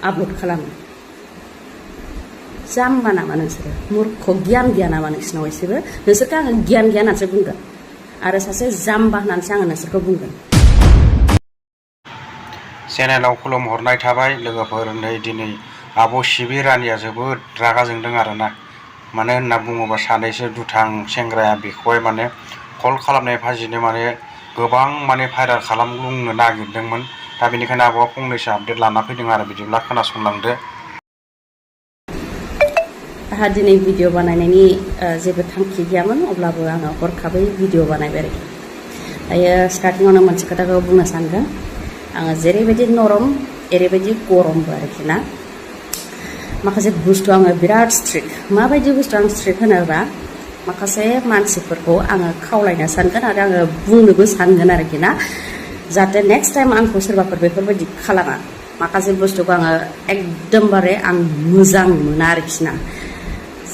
upload खालामो जाम्बा नामा नोंसोरो मुर्ख गियान गैया नामा नोंसिनाव एसेबो नोंसोरखौ आङो गियान गैया होननानैसो बुंगोन आरो सासे जाम्बा होननानैसो आङो नोंसोरखौ बुंगोन चेनेलाव खुलुमहरनाय थाबाय लोगोफोर नै दिनै आब' सिबि रानिया जोबोद रागा जोंदों आरोना मानो होनना बुङोबा सानैसो दुथां सेंग्राया बेखौहाय माने कल खालामनाय फाजिनो माने गोबां माने भाइराल खालामनो नागिरदोंमोन दा बेनिखायनो आब'आ फंनैसो आपडेट लाना फैदों आरो बिदिब्ला खोनासंलांदो आंहा दिनै भिडिअ बानायनायनि जेबो थांखि गैयामोन अब्लाबो आङो हरखाबै भिडिअ बानायबाय आरोखि दायो स्टार्टिंआवनो मोनसे खोथाखौ बुंनो सानगोन आङो जेरैबायदि नरम एरैबायदि गरमबो आरोखि ना माखासे बुस्थु आङो बिराद स्ट्रिक्ट माबायदि बुस्थु आं स्ट्रिक्ट होनोबा माखासे मानसिफोरखौ आङो खावलायनो सानगोन आरो आङो बुंनोबो सानगोन आरोखि ना जाहाथे नेक्स्ट टाइम आंखौ सोरबाफोर बेफोरबायदि खालामा माखासे बुस्थुखौ आङो एकदमबारे आं मोजां मोना आरोखि ना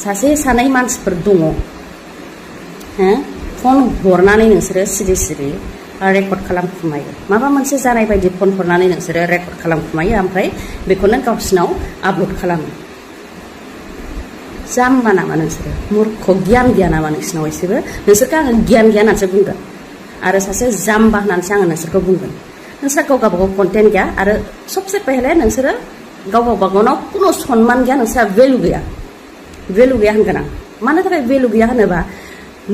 सासे सानै मानसिफोर दङ फन हरनानै नोंसोरो सिरि सिरि रेकर्ड खालामखुमायो माबा मोनसे जानाय बायदि फन हरनानै नोंसोरो रेकर्ड खालामखुमायो ओमफ्राय बेखौनो गावसिनाव आपल'ड खालामो जाम्बा नामा नोंसोरो मुर्ख गियान गैया नामा नोंसिनाव एसेबो नोंसोरखौ आङो गियान गैया होननानैसो बुंगोन आरो सासे जाम्बा होननानैसो आङो नोंसोरखौ बुंगोन नोंस्रा गावबागाव कन्टेन्ट गैया आरो सबसे पहले नोंसोरो गावबागावनाव कुनु सनमान गैया नोंस्रा भेलु गैया होनगोन आं मानो थाखाय भेलु गैया होनोबा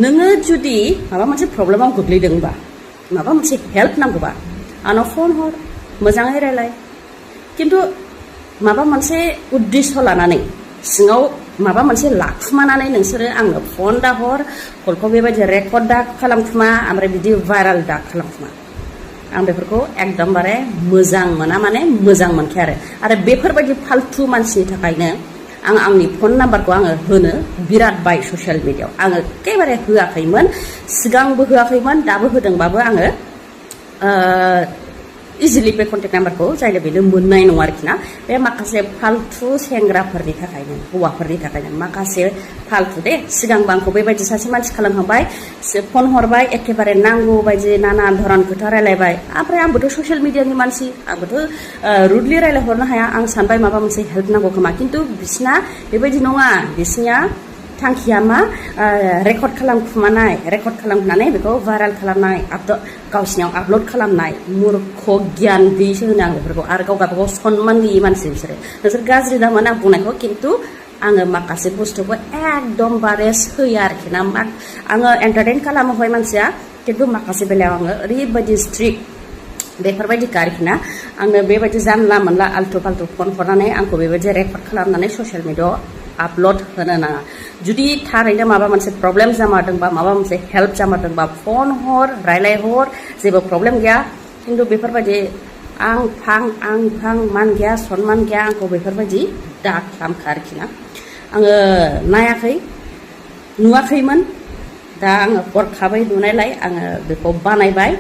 नोङो जुदि माबा मोनसे प्रब्लेमाव गोग्लैदोंबा माबा मोनसे हेल्प नांगौबा आंनाव फन हर मोजाङै रायलाय खिन्थु माबा मोनसे उद्देश्य लानानै सिङाव माबा मोनसे लाखुमानानै नोंसोरो आंनो फन दा हर कलखौ बेबायदि रेकर्ड दा खालामखुमा ओमफ्राय बिदि भाइराल दा खालामखुमा आं बेफोरखौ एकदमबारे मोजां मोना माने मोजां मोनखाया आरो बेफोरबायदि फाल्तु मानसिनि थाखायनो आं आंनि फन नाम्बारखौ आङो होनो बिराद बाय ससियेल मिडियायाव आङो एखेबारे होआखैमोन सिगांबो होआखैमोन दाबो होदोंबाबो आङो इजिलि बे कन्टेक्ट नाम्बारखौ जायनो बेनो मोननाय नङा आरोखि ना बे माखासे फाल्तु सेंग्राफोरनि थाखायनो हौवाफोरनि थाखायनो माखासे फाल्तु दे सिगांबो आंखौ बेबायदि सासे मानसि खालामखांबाय फन हरबाय एखेबारे नांगौ बायदि नाना धरन खोथा रायलायबाय ओमफ्राय आंबोथ' ससियेल मिडियानि मानसि आंबोथ' रुडलि रायलायहरनो हाया आं सानबाय माबा मोनसे हेल्प नांगौ खोमा खिन्थु बिसिना बेबायदि नङा बिसिनिया थांखिया मा रेकर्ड खालामनानै बेखौ भाइराल खालामनाय गावसिनियाव आपल'ड खालामनाय मुर्ख गियान गैयिसो होनो आं बेफोरखौ आरो गावगाबागाव सनमान गैयि मानसि नोंसोर गाज्रि दा मोना बुंनायखौ खिन्थु आङो माखासे बुस्थुखौ एकदमबारे सैया आरोखि ना आङो एन्टारटेन खालामो हय मानसिया खिन्थु माखासे बेलायाव आङो ओरैबायदि स्ट्रिक्ट बेफोरबायदिखा आरोखि ना आङो बेबायदि जानला मोनला आल्थु फाल्थु फन हरनानै आंखौ बेबायदि रेकर्ड खालामनानै ससियेल मिडियायाव आपल'ड होनो नाङा जुदि थारैनो माबा मोनसे प्रब्लेम जामारदोंबा माबा मोनसे हेल्प जामारदोंबा फन हर रायलायहर जेबो प्रब्लेम गैया खिन्थु बेफोरबायदि आं फां मान गैया सनमान गैया आंखौ बेफोरबायदि दा खालामखा आरोखि ना आङो नुवाखैमोन दा आङो हरखाबै नुनायलाय आङो बेखौ बानायबाय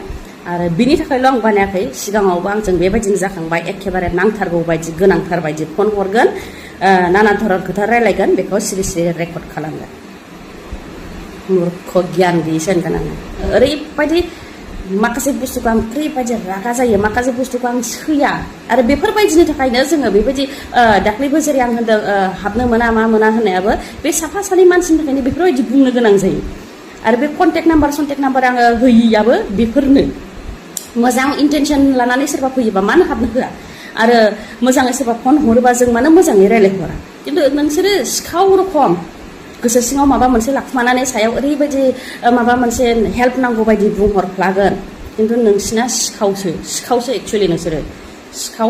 आरो बिनि थाखायल' आं बानायाखै सिगाङावबो आंजों बेबायदिनो जाखांबाय एखेबारे नांथारगौ बायदि गोनांथार बायदि फन हरगोन नाना धरन खोथा रायलायगोन बेखौ सिरि सिरि रेकर्ड खालामगोन मुर्ख गियान गैयिसो होनगोन आङो ओरैबायदि माखासे बुस्थुखौ आं ओरैबायदि रागा जायो माखासे बुस्थुखौ आं सैया आरो बेफोरबायदिनि थाखायनो जोङो बेबायदि दाख्लैबो जेरै आं होनदों हाबनो मोना मा मोना होननायाबो बे साफा सानै मानसिनि थाखायनो बेफोरबायदि बुंनो गोनां जायो आरो बे कन्टेक्ट नाम्बार आङो होयियाबो बेफोरनो मोजां इन्टेनसन लानानै सोरबा फैयोबा मानो हाबनो होआ आरो मोजाङै सोरबा फन हरोबा जों मानो मोजाङै रायलायहरा खिन्थु नोंसोरो सिखाव रखम गोसो सिङाव माबा मोनसे लाखुमानानै सायाव ओरैबायदि माबा मोनसे हेल्प नांगौ बायदि बुंहरफ्लागोन खिन्थु नोंसिना सिखावसो एक्सुवेलि नोंसोरो सिखाव